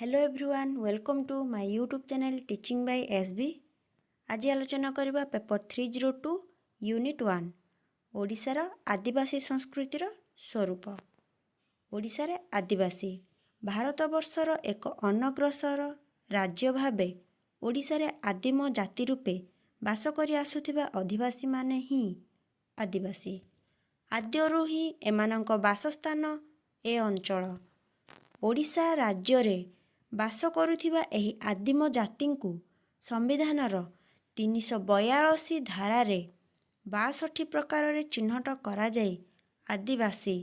Hello everyone, welcome to my YouTube channel Teaching by SB. ଆଜି ଆଲୋଚନା କରିବା paper 302, unit 1, ଓଡ଼ିଶାର ଆଦିବାସୀ ସଂସ୍କୃତିର ସ୍ୱରୂପ। ଓଡ଼ିଶାରେ ଆଦିବାସୀ। ଭାରତବର୍ଷର ଏକ ଅନଗ୍ରସର ରାଜ୍ୟ ଭାବେ ଓଡ଼ିଶାରେ ଆଦିମ ଜାତି ରୂପେ ବାସ କରି ଆସୁଥିବା ଅଧିବାସୀମାନେ ହିଁ ଆଦିବାସୀ। ଆଦ୍ୟରୁ ହିଁ ଏମାନଙ୍କ ବାସସ୍ଥାନ ଏ ଅଞ୍ଚଳ। ଓଡ଼ିଶା ରାଜ୍ୟରେ ବାସ କରୁଥିବା ଏହି ଆଦିମ ଜାତିଙ୍କୁ ସମ୍ବିଧାନର 342 ଧାରାରେ 62 ପ୍ରକାରରେ ଚିହ୍ନଟ କରାଯାଇ ଆଦିବାସୀ,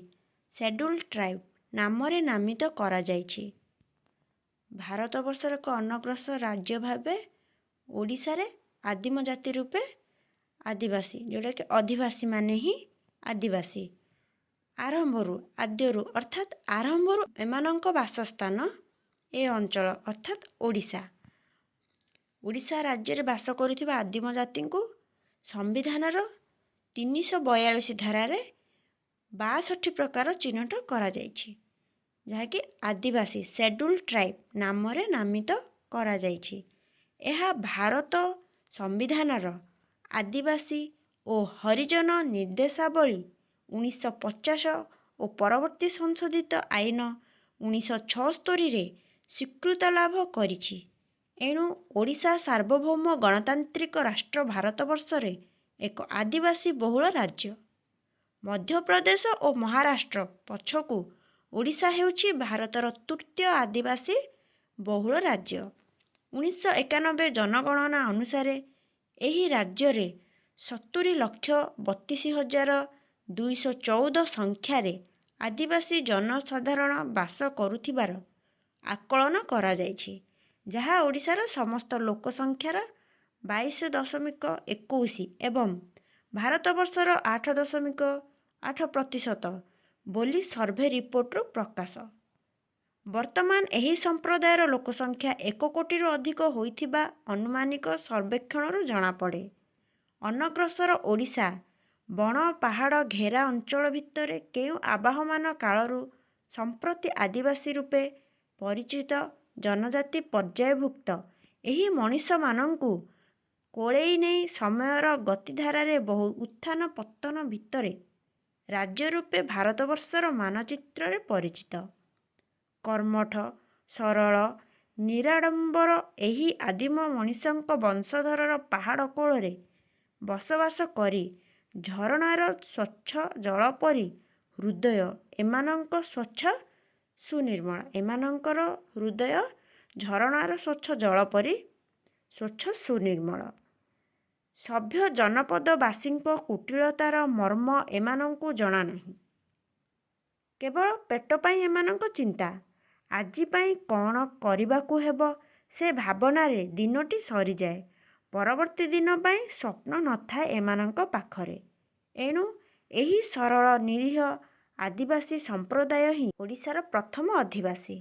ସେଡ୍ୟୁଲ୍ ଟ୍ରାଇବ୍ ନାମରେ ନାମିତ କରାଯାଇଛି। ଭାରତବର୍ଷର ଏକ ଅନଗ୍ରସର ରାଜ୍ୟ ଭାବେ ଓଡ଼ିଶାରେ ଆଦିମ ଜାତି ରୂପେ ଆଦିବାସୀ, ଯେଉଁଟାକି ଅଧିବାସୀମାନେ ହିଁ ଆଦିବାସୀ। ଆରମ୍ଭରୁ, ଆଦ୍ୟରୁ ଅର୍ଥାତ୍ ଆରମ୍ଭରୁ ଏମାନଙ୍କ ବାସସ୍ଥାନ ଏ ଅଞ୍ଚଳ, ଅର୍ଥାତ୍ ଓଡ଼ିଶା। ଓଡ଼ିଶା ରାଜ୍ୟରେ ବାସ କରୁଥିବା ଆଦିମ ଜାତିଙ୍କୁ ସମ୍ବିଧାନର 342 ଧାରାରେ 62 ପ୍ରକାର ଚିହ୍ନଟ କରାଯାଇଛି, ଯାହାକି ଆଦିବାସୀ, ସେଡ୍ୟୁଲ୍ ଟ୍ରାଇବ୍ ନାମରେ ନାମିତ କରାଯାଇଛି। ଏହା ଭାରତ ସମ୍ବିଧାନର ଆଦିବାସୀ ଓ ହରିଜନ ନିର୍ଦ୍ଦେଶାବଳୀ 1950 ଓ ପରବର୍ତ୍ତୀ ସଂଶୋଧିତ ଆଇନ 1976ରେ ସ୍ୱୀକୃତ ଲାଭ କରିଛି। ଏଣୁ ଓଡ଼ିଶା ସାର୍ବଭୌମ ଗଣତାନ୍ତ୍ରିକ ରାଷ୍ଟ୍ର ଭାରତବର୍ଷରେ ଏକ ଆଦିବାସୀ ବହୁଳ ରାଜ୍ୟ। ମଧ୍ୟପ୍ରଦେଶ ଓ ମହାରାଷ୍ଟ୍ର ପଛକୁ ଓଡ଼ିଶା ହେଉଛି ଭାରତର ତୃତୀୟ ଆଦିବାସୀ ବହୁଳ ରାଜ୍ୟ। 1991 ଜନଗଣନା ଅନୁସାରେ ଏହି ରାଜ୍ୟରେ 70,32,214 ସଂଖ୍ୟାରେ ଆଦିବାସୀ ଜନସାଧାରଣ ବାସ କରୁଥିବାର ଆକଳନ କରାଯାଇଛି, ଯାହା ଓଡ଼ିଶାର ସମସ୍ତ ଲୋକ ସଂଖ୍ୟାର 22.21 ଏବଂ ଭାରତବର୍ଷର 8.8% ବୋଲି ସର୍ଭେ ରିପୋର୍ଟରୁ ପ୍ରକାଶ। ବର୍ତ୍ତମାନ ଏହି ସମ୍ପ୍ରଦାୟର ଲୋକସଂଖ୍ୟା 1 କୋଟିରୁ ଅଧିକ ହୋଇଥିବା ଅନୁମାନିକ ସର୍ବେକ୍ଷଣରୁ ଜଣାପଡ଼େ। ଅନଗ୍ରସର ଓଡ଼ିଶା ବଣ ପାହାଡ଼ ଘେରା ଅଞ୍ଚଳ ଭିତରେ କେଉଁ ଆବାହମାନ କାଳରୁ ସମ୍ପ୍ରତି ଆଦିବାସୀ ରୂପେ ପରିଚିତ ଜନଜାତି ପର୍ଯ୍ୟାୟଭୁକ୍ତ ଏହି ମଣିଷମାନଙ୍କୁ କୋଳେଇ ନେଇ ସମୟର ଗତିଧାରାରେ ବହୁ ଉତ୍ଥାନ ପତନ ଭିତରେ ରାଜ୍ୟ ରୂପେ ଭାରତବର୍ଷର ମାନଚିତ୍ରରେ ପରିଚିତ। କର୍ମଠ, ସରଳ, ନିରାଡ଼ମ୍ବର ଏହି ଆଦିମ ମଣିଷଙ୍କ ବଂଶଧର ପାହାଡ଼ କୋଳରେ ବସବାସ କରି ଝରଣାର ସ୍ୱଚ୍ଛ ଜଳ ପରି ହୃଦୟ ଏମାନଙ୍କ ସ୍ୱଚ୍ଛ ସୁନିର୍ମଳ। ଏମାନଙ୍କର ହୃଦୟ ଝରଣାର ସ୍ୱଚ୍ଛ ଜଳ ପରି ସ୍ୱଚ୍ଛ ସୁନିର୍ମଳ। ସଭ୍ୟ ଜନପଦବାସୀଙ୍କ କୁଟିଳତାର ମର୍ମ ଏମାନଙ୍କୁ ଜଣା ନାହିଁ। କେବଳ ପେଟ ପାଇଁ ଏମାନଙ୍କ ଚିନ୍ତା। ଆଜି ପାଇଁ କ'ଣ କରିବାକୁ ହେବ, ସେ ଭାବନାରେ ଦିନଟି ସରିଯାଏ। ପରବର୍ତ୍ତୀ ଦିନ ପାଇଁ ସ୍ୱପ୍ନ ନଥାଏ ଏମାନଙ୍କ ପାଖରେ। ଏଣୁ ଏହି ସରଳ ନିରୀହ ଆଦିବାସୀ ସମ୍ପ୍ରଦାୟ ହିଁ ଓଡ଼ିଶାର ପ୍ରଥମ ଅଧିବାସୀ।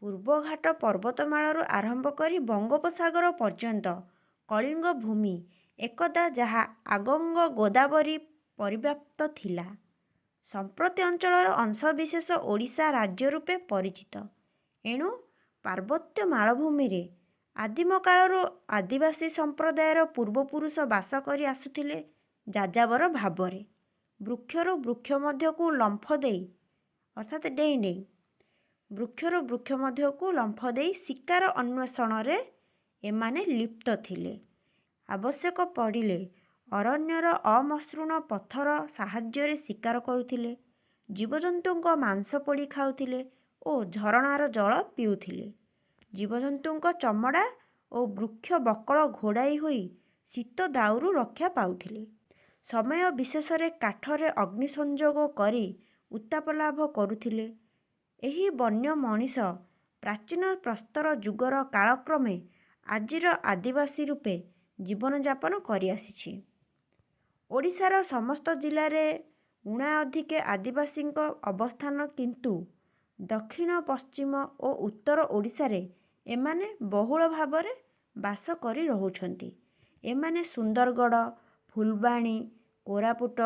ପୂର୍ବଘାଟ ପର୍ବତମାଳାରୁ ଆରମ୍ଭ କରି ବଙ୍ଗୋପସାଗର ପର୍ଯ୍ୟନ୍ତ କଳିଙ୍ଗ ଭୂମି ଏକଦା ଯାହା ଅଗଙ୍ଗ ଗୋଦାବରୀ ପରିବ୍ୟାପ୍ତ ଥିଲା, ସମ୍ପ୍ରତି ଅଞ୍ଚଳର ଅଂଶବିଶେଷ ଓଡ଼ିଶା ରାଜ୍ୟ ରୂପେ ପରିଚିତ। ଏଣୁ ପାର୍ବତ୍ୟ ମାଳଭୂମିରେ ଆଦିମ କାଳରୁ ଆଦିବାସୀ ସମ୍ପ୍ରଦାୟର ପୂର୍ବପୁରୁଷ ବାସ କରି ଆସୁଥିଲେ ଯାଯାବର ଭାବରେ। ବୃକ୍ଷରୁ ବୃକ୍ଷ ମଧ୍ୟକୁ ଲମ୍ଫ ଦେଇ, ଅର୍ଥାତ୍ ଡେଇଁ ଡେଇଁ, ବୃକ୍ଷରୁ ବୃକ୍ଷ ମଧ୍ୟକୁ ଲମ୍ଫ ଦେଇ ଶିକାର ଅନ୍ୱେଷଣରେ ଏମାନେ ଲିପ୍ତ ଥିଲେ। ଆବଶ୍ୟକ ପଡ଼ିଲେ ଅରଣ୍ୟର ଅମସୃଣ ପଥର ସାହାଯ୍ୟରେ ଶିକାର କରୁଥିଲେ, ଜୀବଜନ୍ତୁଙ୍କ ମାଂସ ପୋଡ଼ି ଖାଉଥିଲେ ଓ ଝରଣାର ଜଳ ପିଉଥିଲେ। ଜୀବଜନ୍ତୁଙ୍କ ଚମଡ଼ା ଓ ବୃକ୍ଷ ବକଳ ଘୋଡ଼ାଇ ହୋଇ ଶୀତ ଦାଉରୁ ରକ୍ଷା ପାଉଥିଲେ। ସମୟ ବିଶେଷରେ କାଠରେ ଅଗ୍ନି ସଂଯୋଗ କରି ଉତ୍ତାପ ଲାଭ କରୁଥିଲେ। ଏହି ବନ୍ୟ ମଣିଷ ପ୍ରାଚୀନ ପ୍ରସ୍ତର ଯୁଗର କାଳକ୍ରମେ ଆଜିର ଆଦିବାସୀ ରୂପେ ଜୀବନଯାପନ କରିଆସିଛି। ଓଡ଼ିଶାର ସମସ୍ତ ଜିଲ୍ଲାରେ ଊଣା ଅଧିକେ ଆଦିବାସୀଙ୍କ ଅବସ୍ଥାନ, କିନ୍ତୁ ଦକ୍ଷିଣ, ପଶ୍ଚିମ ଓ ଉତ୍ତର ଓଡ଼ିଶାରେ ଏମାନେ ବହୁଳ ଭାବରେ ବାସ କରି ରହୁଛନ୍ତି। ଏମାନେ ସୁନ୍ଦରଗଡ଼, ଫୁଲବାଣୀ, କୋରାପୁଟ,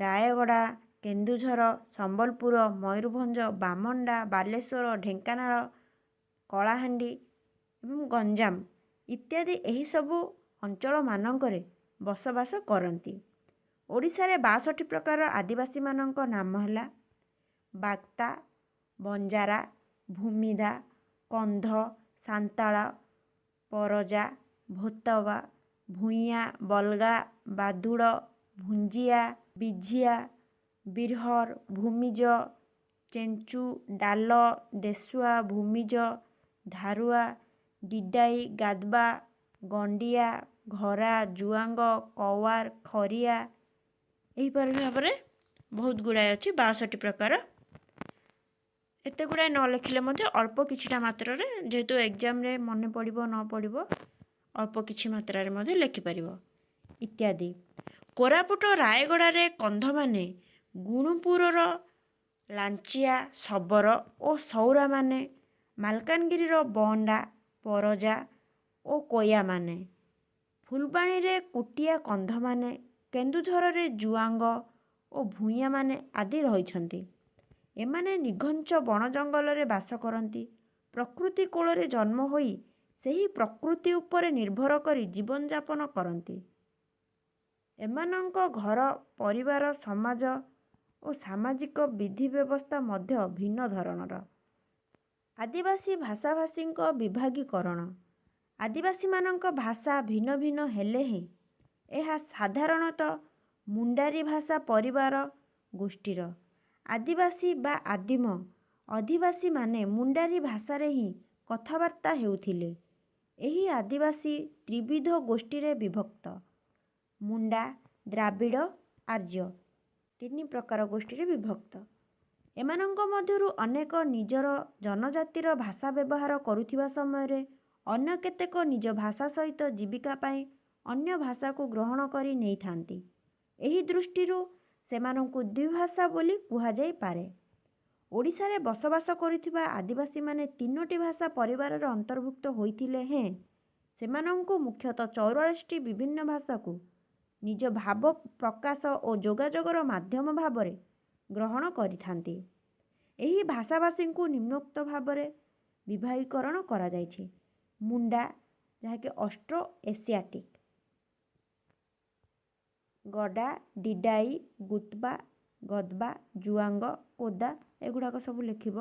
ରାୟଗଡ଼ା, କେନ୍ଦୁଝର, ସମ୍ବଲପୁର, ମୟୂରଭଞ୍ଜ, ବାମଣ୍ଡା, ବାଲେଶ୍ୱର, ଢେଙ୍କାନାଳ, କଳାହାଣ୍ଡି ଏବଂ ଗଞ୍ଜାମ ଇତ୍ୟାଦି ଏହିସବୁ ଅଞ୍ଚଳମାନଙ୍କରେ ବସବାସ କରନ୍ତି। ଓଡ଼ିଶାରେ 62 ପ୍ରକାର ଆଦିବାସୀମାନଙ୍କ ନାମ ହେଲା ବାଗ୍ତା, ବଞ୍ଜାରା, ଭୂମିଦା, କନ୍ଧ, ସାନ୍ତାଳ, ପରଜା, ଭୋତବା, ଭୂଇଁଆ, ବଲଗା, ବାଦୁଡ଼, ଭୁଞ୍ଜିଆ, ବିଝିଆ, ବିରହର, ଭୂମିଜ, ଚେଞ୍ଚୁ, ଡାଲ, ଦେଶୁଆ, ଭୂମିଜ, ଧାରୁଆ, ଡିଡାଇ, ଗାଦବା, ଗଣ୍ଡିଆ, ଘରା, ଜୁଆଙ୍ଗ, କୱାର, ଖରିଆ। ଏହିପରି ଭାବରେ ବହୁତ ଗୁଡ଼ାଏ ଅଛି, 62 ପ୍ରକାର। ଏତେ ଗୁଡ଼ାଏ ନ ଲେଖିଲେ ମଧ୍ୟ ଅଳ୍ପ କିଛିଟା ମାତ୍ରାରେ, ଯେହେତୁ ଏକ୍ଜାମ୍ରେ ମନେ ପଡ଼ିବ ନ ପଡ଼ିବ, ଅଳ୍ପ କିଛି ମାତ୍ରାରେ ମଧ୍ୟ ଲେଖିପାରିବ ଇତ୍ୟାଦି। କୋରାପୁଟ, ରାୟଗଡ଼ାରେ କନ୍ଧମାନେ, ଗୁଣୁପୁରର ଲାଞ୍ଚିଆ, ଶବର ଓ ସୌରାମାନେ, ମାଲକାନଗିରିର ବଣ୍ଡା, ପରଜା ଓ କୋୟାମାନେ, ଫୁଲବାଣୀରେ କୁଟିଆ କନ୍ଧମାନେ, କେନ୍ଦୁଝରରେ ଜୁଆଙ୍ଗ ଓ ଭୂଇଁଆମାନେ ଆଦି ରହିଛନ୍ତି। ଏମାନେ ନିଘଞ୍ଚ ବଣ ଜଙ୍ଗଲରେ ବାସ କରନ୍ତି। ପ୍ରକୃତି କୋଳରେ ଜନ୍ମ ହୋଇ ସେହି ପ୍ରକୃତି ଉପରେ ନିର୍ଭର କରି ଜୀବନଯାପନ କରନ୍ତି। ଏମାନଙ୍କ ଘର, ପରିବାର, ସମାଜ ଓ ସାମାଜିକ ବିଧି ବ୍ୟବସ୍ଥା ମଧ୍ୟ ଭିନ୍ନ ଧରଣର। ଆଦିବାସୀ ଭାଷାଭାଷୀଙ୍କ ବିଭାଗୀକରଣ। ଆଦିବାସୀମାନଙ୍କ ଭାଷା ଭିନ୍ନ ଭିନ୍ନ ହେଲେ ହେଁ ଏହା ସାଧାରଣତଃ ମୁଣ୍ଡାରୀ ଭାଷା ପରିବାର ଗୋଷ୍ଠୀର। ଆଦିବାସୀ ବା ଆଦିମ ଅଧିବାସୀମାନେ ମୁଣ୍ଡାରୀ ଭାଷାରେ ହିଁ କଥାବାର୍ତ୍ତା ହେଉଥିଲେ। ଏହି ଆଦିବାସୀ ତ୍ରିବିଧ ଗୋଷ୍ଠୀରେ ବିଭକ୍ତ। ମୁଣ୍ଡା, ଦ୍ରାବିଡ଼, ଆର୍ଯ୍ୟ ତିନି ପ୍ରକାର ଗୋଷ୍ଠୀରେ ବିଭକ୍ତ। ଏମାନଙ୍କ ମଧ୍ୟରୁ ଅନେକ ନିଜର ଜନଜାତିର ଭାଷା ବ୍ୟବହାର କରୁଥିବା ସମୟରେ ଅନ୍ୟ କେତେକ ନିଜ ଭାଷା ସହିତ ଜୀବିକା ପାଇଁ ଅନ୍ୟ ଭାଷାକୁ ଗ୍ରହଣ କରି ନେଇଥାନ୍ତି। ଏହି ଦୃଷ୍ଟିରୁ ସେମାନଙ୍କୁ ଦ୍ୱିଭାଷା ବୋଲି କୁହାଯାଇପାରେ। ଓଡ଼ିଶାରେ ବସବାସ କରୁଥିବା ଆଦିବାସୀମାନେ ତିନୋଟି ଭାଷା ପରିବାରର ଅନ୍ତର୍ଭୁକ୍ତ ହୋଇଥିଲେ ହେଁ ସେମାନଙ୍କୁ ମୁଖ୍ୟତଃ 44ଟି ବିଭିନ୍ନ ଭାଷାକୁ ନିଜ ଭାବ ପ୍ରକାଶ ଓ ଯୋଗାଯୋଗର ମାଧ୍ୟମ ଭାବରେ ଗ୍ରହଣ କରିଥାନ୍ତି। ଏହି ଭାଷାଭାଷୀଙ୍କୁ ନିମ୍ନୋକ୍ତ ଭାବରେ ବିଭାଗୀକରଣ କରାଯାଇଛି। ମୁଣ୍ଡା, ଯାହାକି ଅଷ୍ଟ୍ରୋ ଏସିଆଟିକ୍, ଗଡ଼ା, ଡିଡାଇ, ଗୁତବା, ଗଦବା, ଜୁଆଙ୍ଗ, କୋଦା, ଏଗୁଡ଼ାକ ସବୁ ଲେଖିବ।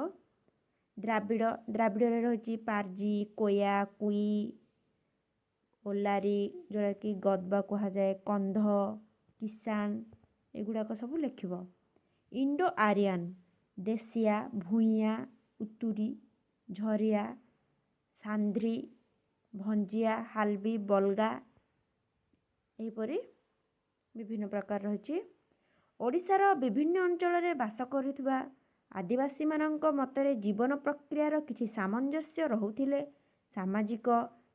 ଦ୍ରାବିଡ଼, ଦ୍ରାବିଡ଼ରେ ରହିଛି ପାର୍ଜି, କୋୟା, କୁଇ, ଓଲାରି, ଯେଉଁଟାକି ଗଦବା କୁହାଯାଏ, କନ୍ଧ, କିଷାନ, ଏଗୁଡ଼ାକ ସବୁ ଲେଖିବ। ଇଣ୍ଡୋ ଆରିଆନ୍, ଦେଶିଆ, ଭୂଇଁଆ, ଉତୁରୀ, ଝରିଆ, ସାନ୍ଧ୍ରୀ, ଭଞ୍ଜିଆ, ହାଲବି, ବଲଗା, ଏହିପରି ବିଭିନ୍ନ ପ୍ରକାର ରହିଛି। ଓଡ଼ିଶାର ବିଭିନ୍ନ ଅଞ୍ଚଳରେ ବାସ କରୁଥିବା ଆଦିବାସୀମାନଙ୍କ ମତରେ ଜୀବନ ପ୍ରକ୍ରିୟାର କିଛି ସାମଞ୍ଜସ୍ୟ ରହୁଥିଲେ ସାମାଜିକ,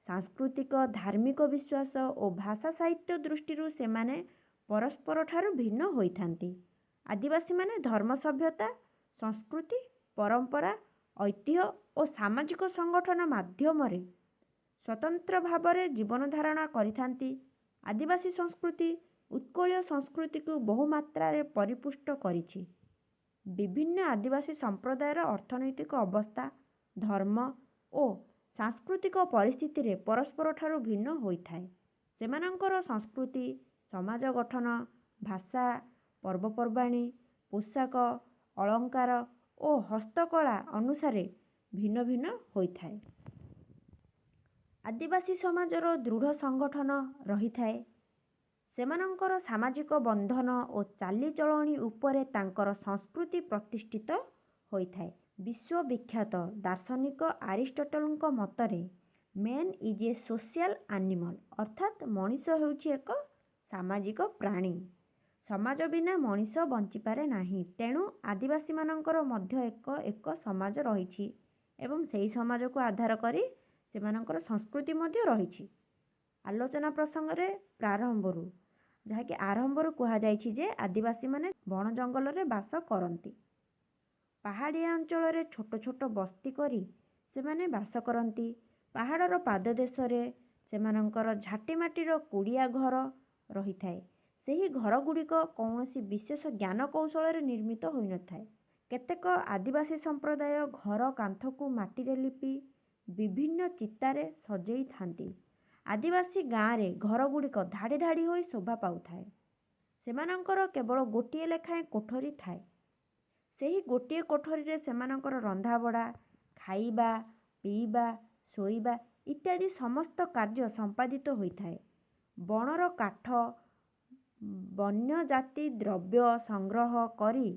ସାଂସ୍କୃତିକ, ଧାର୍ମିକ ବିଶ୍ୱାସ ଓ ଭାଷା ସାହିତ୍ୟ ଦୃଷ୍ଟିରୁ ସେମାନେ ପରସ୍ପରଠାରୁ ଭିନ୍ନ ହୋଇଥାନ୍ତି। ଆଦିବାସୀମାନେ ଧର୍ମ, ସଭ୍ୟତା, ସଂସ୍କୃତି, ପରମ୍ପରା, ଐତିହ୍ୟ ଓ ସାମାଜିକ ସଂଗଠନ ମାଧ୍ୟମରେ ସ୍ୱତନ୍ତ୍ର ଭାବରେ ଜୀବନ ଧାରଣ କରିଥାନ୍ତି। ଆଦିବାସୀ ସଂସ୍କୃତି ଉତ୍କଳୀୟ ସଂସ୍କୃତିକୁ ବହୁମାତ୍ରାରେ ପରିପୁଷ୍ଟ କରିଛି। ବିଭିନ୍ନ ଆଦିବାସୀ ସମ୍ପ୍ରଦାୟର ଅର୍ଥନୈତିକ ଅବସ୍ଥା, ଧର୍ମ ଓ ସାଂସ୍କୃତିକ ପରିସ୍ଥିତିରେ ପରସ୍ପରଠାରୁ ଭିନ୍ନ ହୋଇଥାଏ। ସେମାନଙ୍କର ସଂସ୍କୃତି, ସମାଜ ଗଠନ, ଭାଷା, ପର୍ବପର୍ବାଣୀ, ପୋଷାକ, ଅଳଙ୍କାର ଓ ହସ୍ତକଳା ଅନୁସାରେ ଭିନ୍ନ ଭିନ୍ନ ହୋଇଥାଏ। ଆଦିବାସୀ ସମାଜର ଦୃଢ଼ ସଂଗଠନ ରହିଥାଏ। ସେମାନଙ୍କର ସାମାଜିକ ବନ୍ଧନ ଓ ଚାଲିଚଳଣି ଉପରେ ତାଙ୍କର ସଂସ୍କୃତି ପ୍ରତିଷ୍ଠିତ ହୋଇଥାଏ। ବିଶ୍ୱବିଖ୍ୟାତ ଦାର୍ଶନିକ ଆରିଷ୍ଟଟଲଙ୍କ ମତରେ "Man is a social animal", ଅର୍ଥାତ୍ ମଣିଷ ହେଉଛି ଏକ ସାମାଜିକ ପ୍ରାଣୀ। ସମାଜ ବିନା ମଣିଷ ବଞ୍ଚିପାରେ ନାହିଁ। ତେଣୁ ଆଦିବାସୀମାନଙ୍କର ମଧ୍ୟ ଏକ ଏକ ସମାଜ ରହିଛି ଏବଂ ସେହି ସମାଜକୁ ଆଧାର କରି ସେମାନଙ୍କର ସଂସ୍କୃତି ମଧ୍ୟ ରହିଛି। ଆଲୋଚନା ପ୍ରସଙ୍ଗରେ ପ୍ରାରମ୍ଭରୁ, ଯାହାକି ଆରମ୍ଭରୁ କୁହାଯାଇଛି ଯେ ଆଦିବାସୀମାନେ ବଣ ଜଙ୍ଗଲରେ ବାସ କରନ୍ତି। ପାହାଡ଼ିଆ ଅଞ୍ଚଳରେ ଛୋଟ ଛୋଟ ବସ୍ତି କରି ସେମାନେ ବାସ କରନ୍ତି। ପାହାଡ଼ର ପାଦଦେଶରେ ସେମାନଙ୍କର ଝାଟିମାଟିର କୁଡ଼ିଆ ଘର ରହିଥାଏ। ସେହି ଘରଗୁଡ଼ିକ କୌଣସି ବିଶେଷ ଜ୍ଞାନକୌଶଳରେ ନିର୍ମିତ ହୋଇନଥାଏ। କେତେକ ଆଦିବାସୀ ସମ୍ପ୍ରଦାୟ ଘର କାନ୍ଥକୁ ମାଟିରେ ଲିପି ବିଭିନ୍ନ ଚିତାରେ ସଜେଇଥାନ୍ତି। ଆଦିବାସୀ ଗାଁରେ ଘରଗୁଡ଼ିକ ଧାଡ଼ି ଧାଡ଼ି ହୋଇ ଶୋଭା ପାଉଥାଏ। ସେମାନଙ୍କର କେବଳ ଗୋଟିଏ ଲେଖାଏଁ କୋଠରୀ ଥାଏ। ସେହି ଗୋଟିଏ କୋଠରୀରେ ସେମାନଙ୍କର ରନ୍ଧାବଢ଼ା, ଖାଇବା, ପିଇବା, ଶୋଇବା ଇତ୍ୟାଦି ସମସ୍ତ କାର୍ଯ୍ୟ ସମ୍ପାଦିତ ହୋଇଥାଏ। ବଣର କାଠ, ବନ୍ୟଜାତି ଦ୍ରବ୍ୟ ସଂଗ୍ରହ କରି,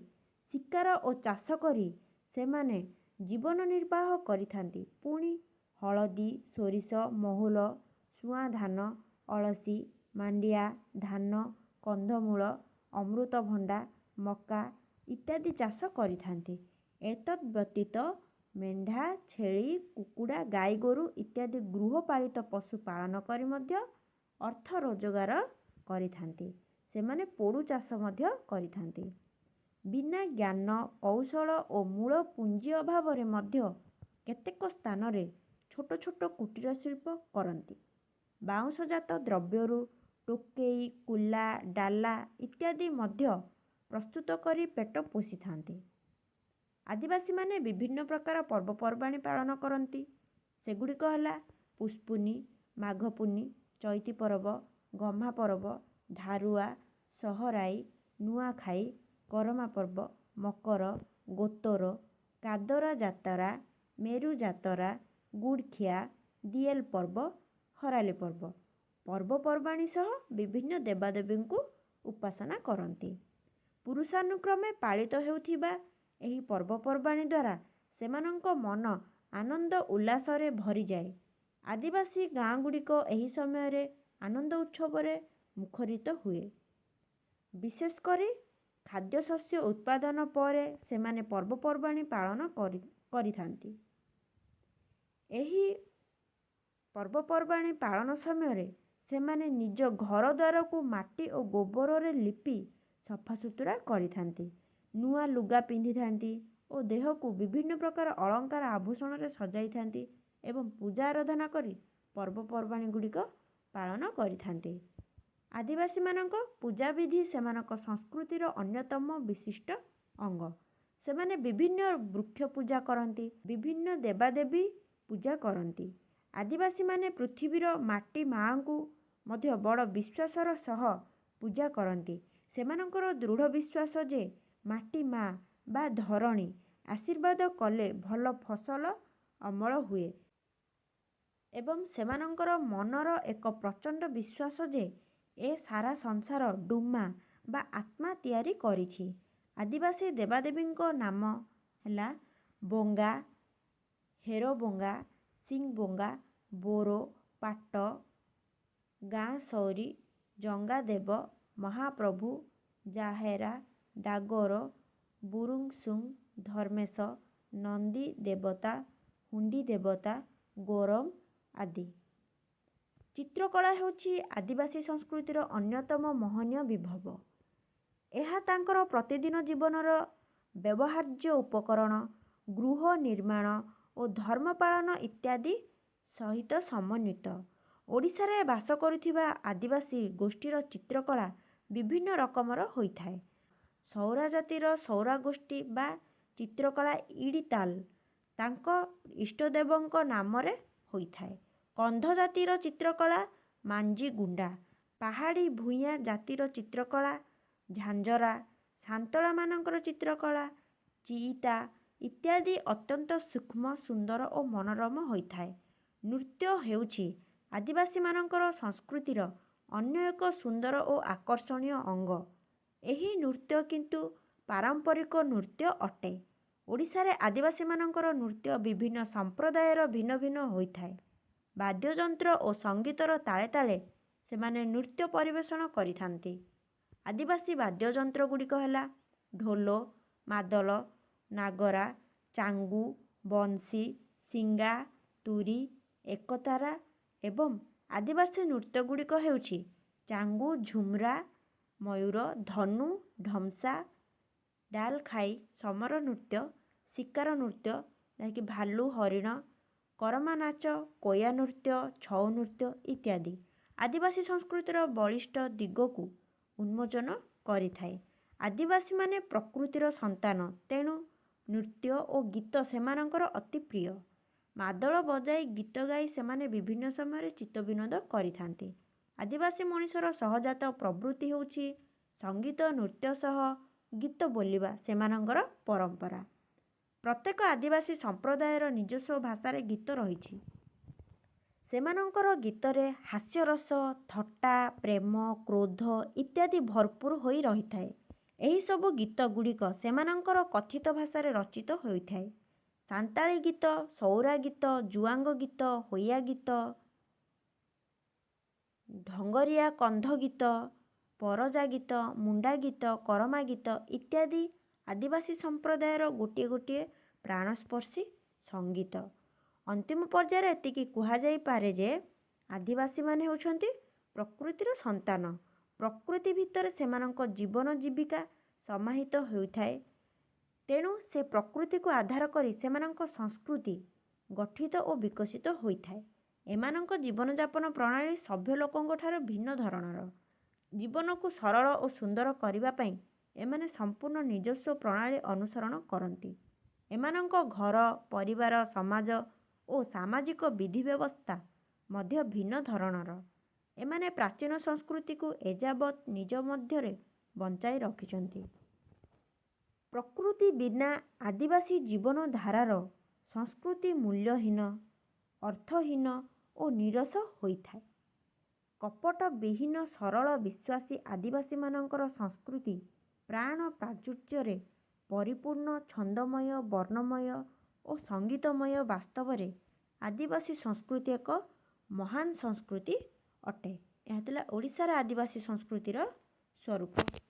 ଶିକାର ଓ ଚାଷ କରି ସେମାନେ ଜୀବନ ନିର୍ବାହ କରିଥାନ୍ତି। ପୁଣି ହଳଦୀ, ସୋରିଷ, ମହୁଲ, ସୁଆଁ ଧାନ, ଅଳସୀ, ମାଣ୍ଡିଆ, ଧାନ, କନ୍ଧମୂଳ, ଅମୃତଭଣ୍ଡା, ମକା ଇତ୍ୟାଦି ଚାଷ କରିଥାନ୍ତି। ଏତଦ୍ ବ୍ୟତୀତ ମେଣ୍ଢା, ଛେଳି, କୁକୁଡ଼ା, ଗାଈଗୋରୁ ଇତ୍ୟାଦି ଗୃହପାଳିତ ପଶୁ ପାଳନ କରି ମଧ୍ୟ ଅର୍ଥ ରୋଜଗାର କରିଥାନ୍ତି। ସେମାନେ ପୋଡ଼ୁ ଚାଷ ମଧ୍ୟ କରିଥାନ୍ତି। ବିନା ଜ୍ଞାନ କୌଶଳ ଓ ମୂଳ ପୁଞ୍ଜି ଅଭାବରେ ମଧ୍ୟ କେତେକ ସ୍ଥାନରେ ଛୋଟ ଛୋଟ କୁଟୀର ଶିଳ୍ପ କରନ୍ତି। ବାଉଁଶଜାତ ଦ୍ରବ୍ୟରୁ ଟୋକେଇ, କୁଲା, ଡାଲା ଇତ୍ୟାଦି ମଧ୍ୟ ପ୍ରସ୍ତୁତ କରି ପେଟ ପୋଷିଥାନ୍ତି। ଆଦିବାସୀମାନେ ବିଭିନ୍ନ ପ୍ରକାର ପର୍ବପର୍ବାଣି ପାଳନ କରନ୍ତି। ସେଗୁଡ଼ିକ ହେଲା ପୁଷ୍ପୁନି, ମାଘପୁନି, ଚଇତି ପରବ, ଗହ୍ମା ପରବ, ଧାରୁଆ, ସହରାଇ, ନୂଆଖାଇ, କରମା ପର୍ବ, ମକର, ଗୋତର, କାଦରା ଯାତରା, ମେରୁ ଯାତରା, ଗୁଡ଼ଖିଆ, ଦିଏଲ ପର୍ବ, ହରାଲି ପର୍ବ। ପର୍ବପର୍ବାଣି ସହ ବିଭିନ୍ନ ଦେବାଦେବୀଙ୍କୁ ଉପାସନା କରନ୍ତି। ପୁରୁଷାନୁକ୍ରମେ ପାଳିତ ହେଉଥିବା ଏହି ପର୍ବପର୍ବାଣି ଦ୍ୱାରା ସେମାନଙ୍କ ମନ ଆନନ୍ଦ ଉଲ୍ଲାସରେ ଭରିଯାଏ। ଆଦିବାସୀ ଗାଁଗୁଡ଼ିକ ଏହି ସମୟରେ ଆନନ୍ଦ ଉତ୍ସବରେ ମୁଖରିତ ହୁଏ। ବିଶେଷ କରି ଖାଦ୍ୟଶସ୍ୟ ଉତ୍ପାଦନ ପରେ ସେମାନେ ପର୍ବପର୍ବାଣି ପାଳନ କରିଥାନ୍ତି। ଏହି ପର୍ବପର୍ବାଣି ପାଳନ ସମୟରେ ସେମାନେ ନିଜ ଘର ଦ୍ୱାରକୁ ମାଟି ଓ ଗୋବରରେ ଲିପି ସଫାସୁତୁରା କରିଥାନ୍ତି, ନୂଆ ଲୁଗା ପିନ୍ଧିଥାନ୍ତି ଓ ଦେହକୁ ବିଭିନ୍ନ ପ୍ରକାର ଅଳଙ୍କାର ଆଭୂଷଣରେ ସଜାଇଥାନ୍ତି ଏବଂ ପୂଜା ଆରାଧନା କରି ପର୍ବପର୍ବାଣି ଗୁଡ଼ିକ ପାଳନ କରିଥାନ୍ତି। ଆଦିବାସୀମାନଙ୍କ ପୂଜାବିଧି ସେମାନଙ୍କ ସଂସ୍କୃତିର ଅନ୍ୟତମ ବିଶିଷ୍ଟ ଅଙ୍ଗ। ସେମାନେ ବିଭିନ୍ନ ବୃକ୍ଷ ପୂଜା କରନ୍ତି, ବିଭିନ୍ନ ଦେବାଦେବୀ ପୂଜା କରନ୍ତି। ଆଦିବାସୀମାନେ ପୃଥିବୀର ମାଟି ମାଆଙ୍କୁ ମଧ୍ୟ ବଡ଼ ବିଶ୍ୱାସର ସହ ପୂଜା କରନ୍ତି। ସେମାନଙ୍କର ଦୃଢ଼ ବିଶ୍ୱାସ ଯେ ମାଟି ମା ବା ଧରଣୀ ଆଶୀର୍ବାଦ କଲେ ଭଲ ଫସଲ ଅମଳ ହୁଏ ଏବଂ ସେମାନଙ୍କର ମନର ଏକ ପ୍ରଚଣ୍ଡ ବିଶ୍ୱାସ ଯେ ଏ ସାରା ସଂସାର ଡୁମା ବା ଆତ୍ମା ତିଆରି କରିଛି। ଆଦିବାସୀ ଦେବାଦେବୀଙ୍କ ନାମ ହେଲା ବୋଙ୍ଗା, ହେରୋବୋଙ୍ଗା, ସିଂବୋଙ୍ଗା, ବୋରୋ, ପାଟ, ଗାଁ ସୌରୀ, ଜଙ୍ଗାଦେବ, ମହାପ୍ରଭୁ, ଜାହେରା, ଡାଗୋର, ବୁରୁଙ୍ଗସୁଙ୍ଗ, ଧର୍ମେଶ, ନନ୍ଦୀ ଦେବତା, ହୁଣ୍ଡି ଦେବତା, ଗୋରମ ଆଦି। ଚିତ୍ରକଳା ହେଉଛି ଆଦିବାସୀ ସଂସ୍କୃତିର ଅନ୍ୟତମ ମହନୀୟ ବିଭବ। ଏହା ତାଙ୍କର ପ୍ରତିଦିନ ଜୀବନର ବ୍ୟବହାର୍ଯ୍ୟ ଉପକରଣ, ଗୃହ ନିର୍ମାଣ ଓ ଧର୍ମ ପାଳନ ଇତ୍ୟାଦି ସହିତ ସମନ୍ୱିତ। ଓଡ଼ିଶାରେ ବାସ କରୁଥିବା ଆଦିବାସୀ ଗୋଷ୍ଠୀର ଚିତ୍ରକଳା ବିଭିନ୍ନ ରକମର ହୋଇଥାଏ। ସୌରା ଜାତିର ସୌରା ଗୋଷ୍ଠୀ ବା ଚିତ୍ରକଳା ଇଡ଼ିତାଲ ତାଙ୍କ ଇଷ୍ଟଦେବଙ୍କ ନାମରେ ହୋଇଥାଏ। କନ୍ଧ ଜାତିର ଚିତ୍ରକଳା ମାଞ୍ଜିଗୁଣ୍ଡା, ପାହାଡ଼ି ଭୂଇଁଆ ଜାତିର ଚିତ୍ରକଳା ଝାଞ୍ଜରା, ସାନ୍ତଳାମାନଙ୍କର ଚିତ୍ରକଳା ଚିଇତା ଇତ୍ୟାଦି ଅତ୍ୟନ୍ତ ସୂକ୍ଷ୍ମ, ସୁନ୍ଦର ଓ ମନୋରମ ହୋଇଥାଏ। ନୃତ୍ୟ ହେଉଛି ଆଦିବାସୀମାନଙ୍କର ସଂସ୍କୃତିର ଅନ୍ୟ ଏକ ସୁନ୍ଦର ଓ ଆକର୍ଷଣୀୟ ଅଙ୍ଗ। ଏହି ନୃତ୍ୟ କିନ୍ତୁ ପାରମ୍ପରିକ ନୃତ୍ୟ ଅଟେ। ଓଡ଼ିଶାରେ ଆଦିବାସୀମାନଙ୍କର ନୃତ୍ୟ ବିଭିନ୍ନ ସମ୍ପ୍ରଦାୟର ଭିନ୍ନ ଭିନ୍ନ ହୋଇଥାଏ। ବାଦ୍ୟଯନ୍ତ୍ର ଓ ସଙ୍ଗୀତର ତାଳେ ତାଳେ ସେମାନେ ନୃତ୍ୟ ପରିବେଷଣ କରିଥାନ୍ତି। ଆଦିବାସୀ ବାଦ୍ୟଯନ୍ତ୍ର ଗୁଡ଼ିକ ହେଲା ଢୋଲ, ମାଦଲ, ନାଗରା, ଚାଙ୍ଗୁ, ବଂଶୀ, ଶିଙ୍ଗା, ତୁରୀ, ଏକତାରା ଏବଂ ଆଦିବାସୀ ନୃତ୍ୟ ଗୁଡ଼ିକ ହେଉଛି ଚାଙ୍ଗୁ, ଝୁମ୍ରା, ମୟୂର, ଧନୁ, ଢମସା, ଡାଲଖାଇ, ସମର ନୃତ୍ୟ, ଶିକାର ନୃତ୍ୟ ଯାହାକି ଭାଲୁ, ହରିଣ, କରମା ନାଚ, କୋୟା ନୃତ୍ୟ, ଛଉ ନୃତ୍ୟ ଇତ୍ୟାଦି ଆଦିବାସୀ ସଂସ୍କୃତିର ବଳିଷ୍ଠ ଦିଗକୁ ଉନ୍ମୋଚନ କରିଥାଏ। ଆଦିବାସୀମାନେ ପ୍ରକୃତିର ସନ୍ତାନ, ତେଣୁ ନୃତ୍ୟ ଓ ଗୀତ ସେମାନଙ୍କର ଅତି ପ୍ରିୟ। ମାଦଳ ବଜାଇ ଗୀତ ଗାଇ ସେମାନେ ବିଭିନ୍ନ ସମୟରେ ଚିତ୍ତବିନୋଦ କରିଥାନ୍ତି। ଆଦିବାସୀ ମଣିଷର ସହଜାତ ପ୍ରବୃତ୍ତି ହେଉଛି ସଙ୍ଗୀତ, ନୃତ୍ୟ ସହ ଗୀତ ବୋଲିବା ସେମାନଙ୍କର ପରମ୍ପରା। ପ୍ରତ୍ୟେକ ଆଦିବାସୀ ସମ୍ପ୍ରଦାୟର ନିଜସ୍ୱ ଭାଷାରେ ଗୀତ ରହିଛି। ସେମାନଙ୍କର ଗୀତରେ ହାସ୍ୟରସ, ଥଟ୍ଟା, ପ୍ରେମ, କ୍ରୋଧ ଇତ୍ୟାଦି ଭରପୁର ହୋଇ ରହିଥାଏ। ଏହିସବୁ ଗୀତ ଗୁଡ଼ିକ ସେମାନଙ୍କର କଥିତ ଭାଷାରେ ରଚିତ ହୋଇଥାଏ। ସାନ୍ତାଳୀ ଗୀତ, ସଉରା ଗୀତ, ଜୁଆଙ୍ଗ ଗୀତ, ହୋଇଆ ଗୀତ, ଢଙ୍ଗରିଆ କନ୍ଧ ଗୀତ, ପରଜା ଗୀତ, ମୁଣ୍ଡା ଗୀତ, କରମା ଗୀତ ଇତ୍ୟାଦି ଆଦିବାସୀ ସମ୍ପ୍ରଦାୟର ଗୋଟିଏ ଗୋଟିଏ ପ୍ରାଣସ୍ପର୍ଶୀ ସଙ୍ଗୀତ। ଅନ୍ତିମ ପର୍ଯ୍ୟାୟରେ ଏତିକି କୁହାଯାଇପାରେ ଯେ ଆଦିବାସୀମାନେ ହେଉଛନ୍ତି ପ୍ରକୃତିର ସନ୍ତାନ। ପ୍ରକୃତି ଭିତରେ ସେମାନଙ୍କ ଜୀବନ ଜୀବିକା ସମାହିତ ହୋଇଥାଏ। ତେଣୁ ସେ ପ୍ରକୃତିକୁ ଆଧାର କରି ସେମାନଙ୍କ ସଂସ୍କୃତି ଗଠିତ ଓ ବିକଶିତ ହୋଇଥାଏ। ଏମାନଙ୍କ ଜୀବନଯାପନ ପ୍ରଣାଳୀ ସଭ୍ୟ ଲୋକଙ୍କ ଠାରୁ ଭିନ୍ନ ଧରଣର। ଜୀବନକୁ ସରଳ ଓ ସୁନ୍ଦର କରିବା ପାଇଁ ଏମାନେ ସମ୍ପୂର୍ଣ୍ଣ ନିଜସ୍ୱ ପ୍ରଣାଳୀ ଅନୁସରଣ କରନ୍ତି। ଏମାନଙ୍କ ଘର, ପରିବାର, ସମାଜ ଓ ସାମାଜିକ ବିଧି ବ୍ୟବସ୍ଥା ମଧ୍ୟ ଭିନ୍ନ ଧରଣର। ଏମାନେ ପ୍ରାଚୀନ ସଂସ୍କୃତିକୁ ଏଯାବତ୍ ନିଜ ମଧ୍ୟରେ ବଞ୍ଚାଇ ରଖିଛନ୍ତି। ପ୍ରକୃତି ବିନା ଆଦିବାସୀ ଜୀବନଧାରାର ସଂସ୍କୃତି ମୂଲ୍ୟହୀନ, ଅର୍ଥହୀନ ଓ ନୀରସ ହୋଇଥାଏ। କପଟ ବିହୀନ ସରଳ ବିଶ୍ୱାସୀ ଆଦିବାସୀମାନଙ୍କର ସଂସ୍କୃତି ପ୍ରାଣ ପ୍ରାଚୁର୍ଯ୍ୟରେ ପରିପୂର୍ଣ୍ଣ, ଛନ୍ଦମୟ, ବର୍ଣ୍ଣମୟ ଓ ସଙ୍ଗୀତମୟ। ବାସ୍ତବରେ ଆଦିବାସୀ ସଂସ୍କୃତି ଏକ ମହାନ ସଂସ୍କୃତି ଅଟେ। ଏହା ଥିଲା ଓଡ଼ିଶାର ଆଦିବାସୀ ସଂସ୍କୃତିର ସ୍ୱରୂପ।